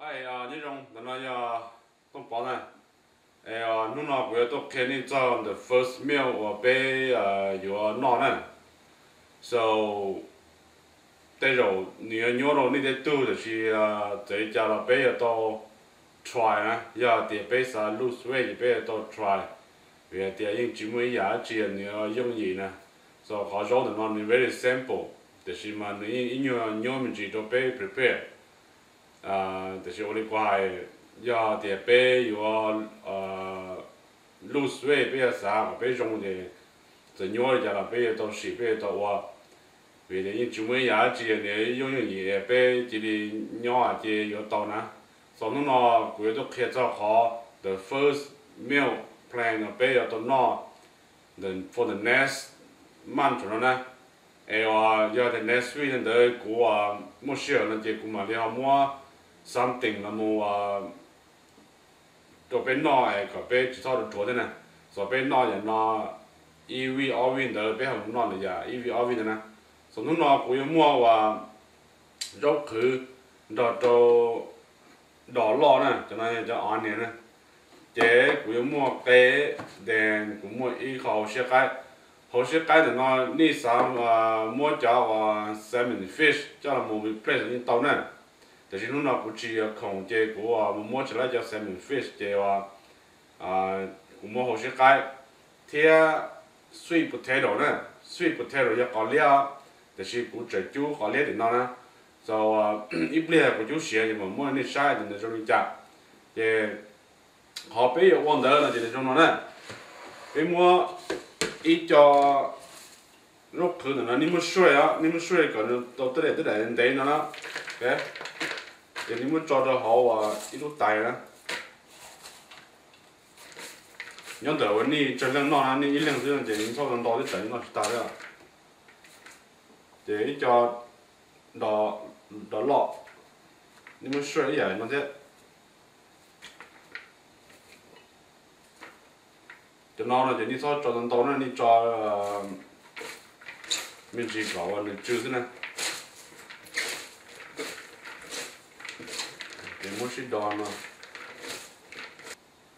Hi, nyob zoo, ntawm no yog Tooj Pov na. Es hnub no kuv yuav tuaj qhia nej txog the first meal uas peb yuav noj na. So tej zaum nws yuav nyuaj rau nej tej tug, tiam sis txawm li cas los peb yuav tau try na. Yog tias peb xav lose weight ces peb yuav tau try, vim hais tias yeej tsis muaj ib yam dab tsi nws yuav yooj yim na. So qhov zaub ntawm no nws very simple, tiam sis mas nws yeej ib nyuag nyuaj me ntsis rau peb prepare. Tiam sis ua li kuv hais, yog tias peb yuav lose weight, peb yuav xav kom peb zoo ces txawm nyuaj li cas los peb yuav tau sim, peb yuav tau ua. Vim tias yeej tsis muaj ib yam dab tsi nws yooj yooj yim peb cia li nyob ces yuav tau na. So hnub no kuv yuav tuaj qhia txog qhov the first meal plan uas peb yuav tau noj for the next month no na. Es yog tias next week ntawd kuv muaj sij hawm no ces kuv mam li ho muab something los mus rau peb noj es kom peb tsis txhob dhuav thiab na. So peb noj yam no ib vij ob vij ntawd, peb ho mus noj lwm yam ib vij ob vij ntawd na. So hnub no kuv yuav muaj uas zaub qhwv nrog rau dos loj na, cov no yog cov onion na. Ces kuv yuav muaj qe, then kuv muaj ib qho hauv siab qaib. Hauv siab qaib ntawm no nej xav muab cov uas salmon fish coj los mus replace los yeej tau na. Tiam sis hnub no kuv tsis khoom ces kuv mus muab tsis laib cov salmon fish ces kuv muab hauv siab qaib thiab sweet potato na. Sweet potato yog qos liab, tiam sis kuv tseem cub qos liab tim no na. So ib pliag kuv cub siav ces mam muab nej saib tias nws zoo li cas. Ces qhov peb yuav ua ntawd no ces nws zoo no na. Peb muab ib co zaub qhwv ntawm no, nej muab shuaj, nej muab shuaj kom nws tau tej daim tej daim ntev no na. Ces nej muab tso rau hauv ib lub tais na. Nyob ntawm uas nej tsawg leej noj na, nej ib leeg xwb ces nej txhob ntau ntau thiab tsam nej noj tsis tag thiab. Ces ib co dos loj, nej muab shuaj ib yam no thiab. Cov no no ces nej txhob tso ntau ntau na, nej tso me ntsis kom uas nws tsw xwb na. Ces muab sib do no.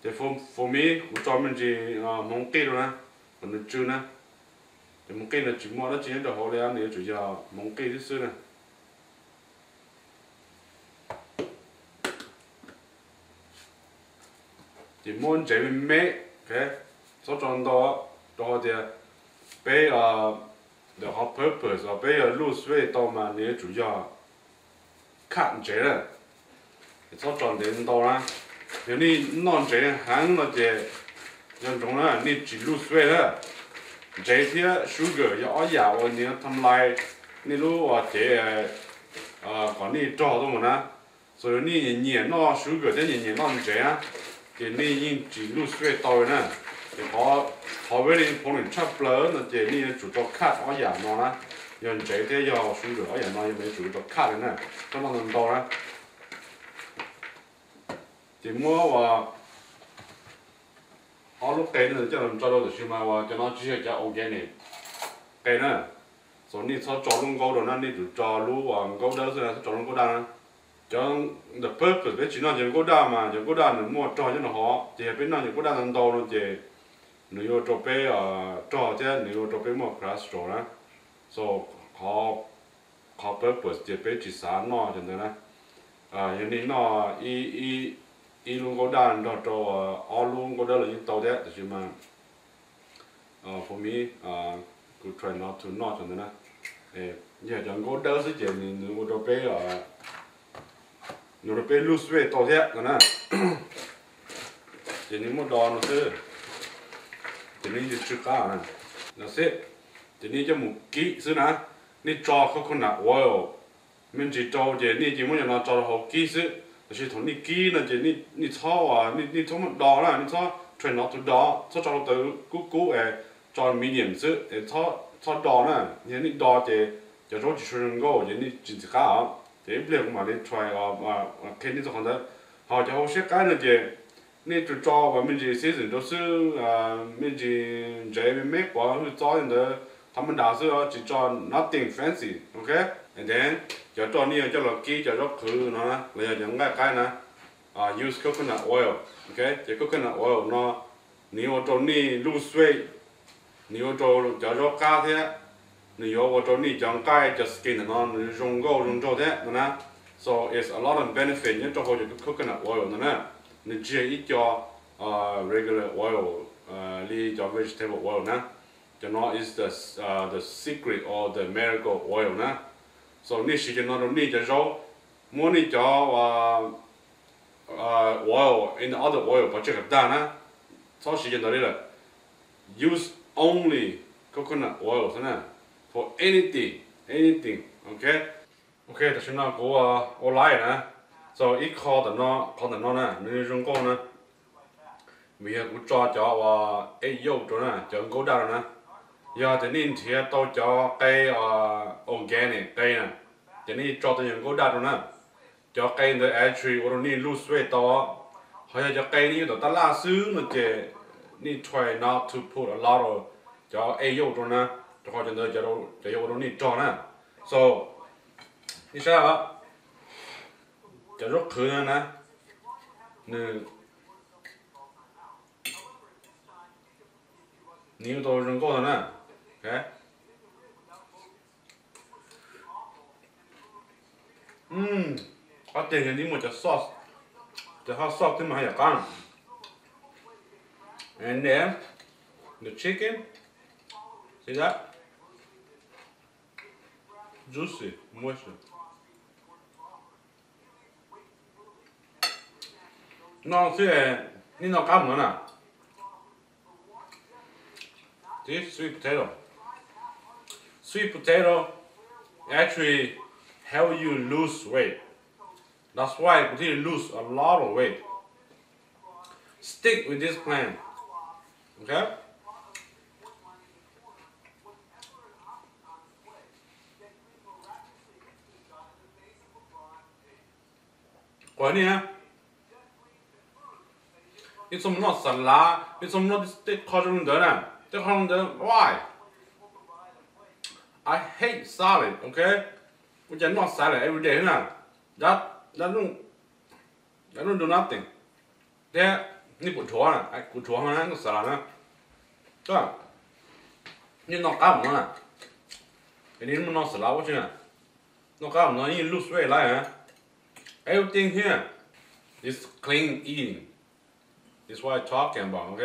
Ces for me kuv tso me ntsis hmoov qij rau na, kom nws tsw na. Ces hmoov qij no tsis muaj dab tsi nyob rau hauv li, nws yuav tsum yog hmoov qij xwb xwb na. Ces muab ntsev me me, txhob tso ntau, rau qhov tias peb ntawm qhov purpose uas peb yuav lose weight tau mas nws yuav tsum yog cut ntsev na. Txhob tso ntev ntau na. Yog nej noj ntsev heev no ces nco ntsoov na, nej tsis lose weight na. Ntsev thiab sugar yog ob yam uas nws yuav tham lais nej lub cev kom nej rog tuaj mus na. Txawm yog nej nyiam nyiam noj sugar thiab nyiam nyiam noj ntsev na, ces nej yeej tsis lose weight tau li na. Ces qhov very important tshaj plaws no ces nej yuav tsum tau cut ob yam no na. Yog ntsev thiab yog sugar ob yam no yog nej yuav tsum tau cut li na, txhob noj ntau ntau na. Ces muab uas ob lub qe no coj los tso rau, tiam sis mas uas cov no tsis yog cov organic qe na. So nej txhob tso lub nkaub rau na, nej tsum tso lub uas nkaub dawb xwb na, txhob tso lub nkaub daj na. Cov the purpose peb tsis noj cov nkaub daj mas cov nkaub daj nws muaj rog nyob rau hauv, ces yog peb noj cov nkaub daj ntau ntau no ces nws yuav ua rau peb rog thiab nws yuav ua rau peb muaj cholesterol na. So qhov purpose ces peb tsis xav noj cov ntawd na. Yog nej noj ib lub nkaub daj nrog rau ob lub nkaub dawb los yeej tau thiab, tiam sis mas for me kuv try not to noj cov ntawd na. Yog cov nkaub dawb xwb ces nws ua rau peb, nws ua rau peb lose weight tau thiab no na. Ces nej muab do no xwb, ces nej yeej tsw qab na. No xwb, ces nej coj mus kib xwb na. Nej tso coconut oil me ntsis rau ces nej cia muab cov no tso rau hauv kib xwb. Tiam sis thaum nej kib no ces nej txhob, nej txhob muab do na, nej txhob try not to do, txhob tso hluav taws kub kub es tso medium xwb es txhob do na. Yog nej do ces cov zaub tsis tshua zoo nkauj ces nej tsis ntxim qab os. Ces ib pliag kuv mam li try qhia nej txog qhov ntawd. Ho cov hauv siab qaib no ces nej tsum tso uas me ntsis season rau xwb, me ntsis ntsev me me quav hwj txob li ntawd thaum maj das xwb, tsis tso nothing fancy, ok. And then cov roj nej yuav coj los kib cov zaub qhwv no na los yog cov nqaij qaib na, use coconut oil. Ok, cov coconut oil no nws yuav ua rau nej lose weight, nws yuav ua rau cov zaub qab thiab, nws yuav ua rau nej cov nqaij cov skin ntawm no nws zoo nkauj zoo nraug thiab no na. So it's a lot of benefit nyob rau hauv cov coconut oil no na. Nws tsis yog ib co regular oil li cov vegetable oil na. Cov no is the the secret or the miracle oil na. So nej siv cov no rau nej cov zaub, muab nej cov oil in the other oil pov tseg kom tag na. Txhob siv cov ntawd li lawm. Use only coconut oil xwb na, for anything, anything. Ok, ok, tam sim no kuv ua live na. So ib qho ntawm no, qhov ntawm no na nws zoo nkauj na, vim yog kuv tso cov uas egg yolk rau na, cov nkauj daj rau na. Yog tias nej nrhiav tau cov qe organic qe na, ces nej tso tau cov nkauj daj rau na. Cov qe ntawd actually ua rau nej lose weight tau. Ho yog cov qe nej ib tau tab laj xwb no ces nej try not to put a lot of cov egg yolk rau na, rau qhov cov ntawd cov yuav ua rau nej rog na. So nej saib, cov zaub qhwv no na, nws, nws ua tau zoo nkauj no na. Qhov tiag yog nws muaj cov sauce, cov hot sauce thiab mas haj yam qab. And then the chicken, see that? Juicy, moist. No xwb, nej noj qab mus no na. This sweet potato. Sweet potato actually help you lose weight. That's why kuv thiaj lose a lot of weight. Stick with this plan. Ok. Qhov nej, nej txhob mus noj xas lav, nej txhob mus noj tej qho zoo li ntawd na. Tej qho zoo li ntawd, why? I hate salad, ok. Ua cas noj salad every day na? That, that don't do nothing. Thiab nej puas dhuav na? Kuv dhuav na, noj xas lav na. Nej noj qab mus no na, nej muaj noj xas lav ua tsi na? Noj qab mus no yeej lose weight lawm. Everything here is clean eating. This is what I talking about, ok?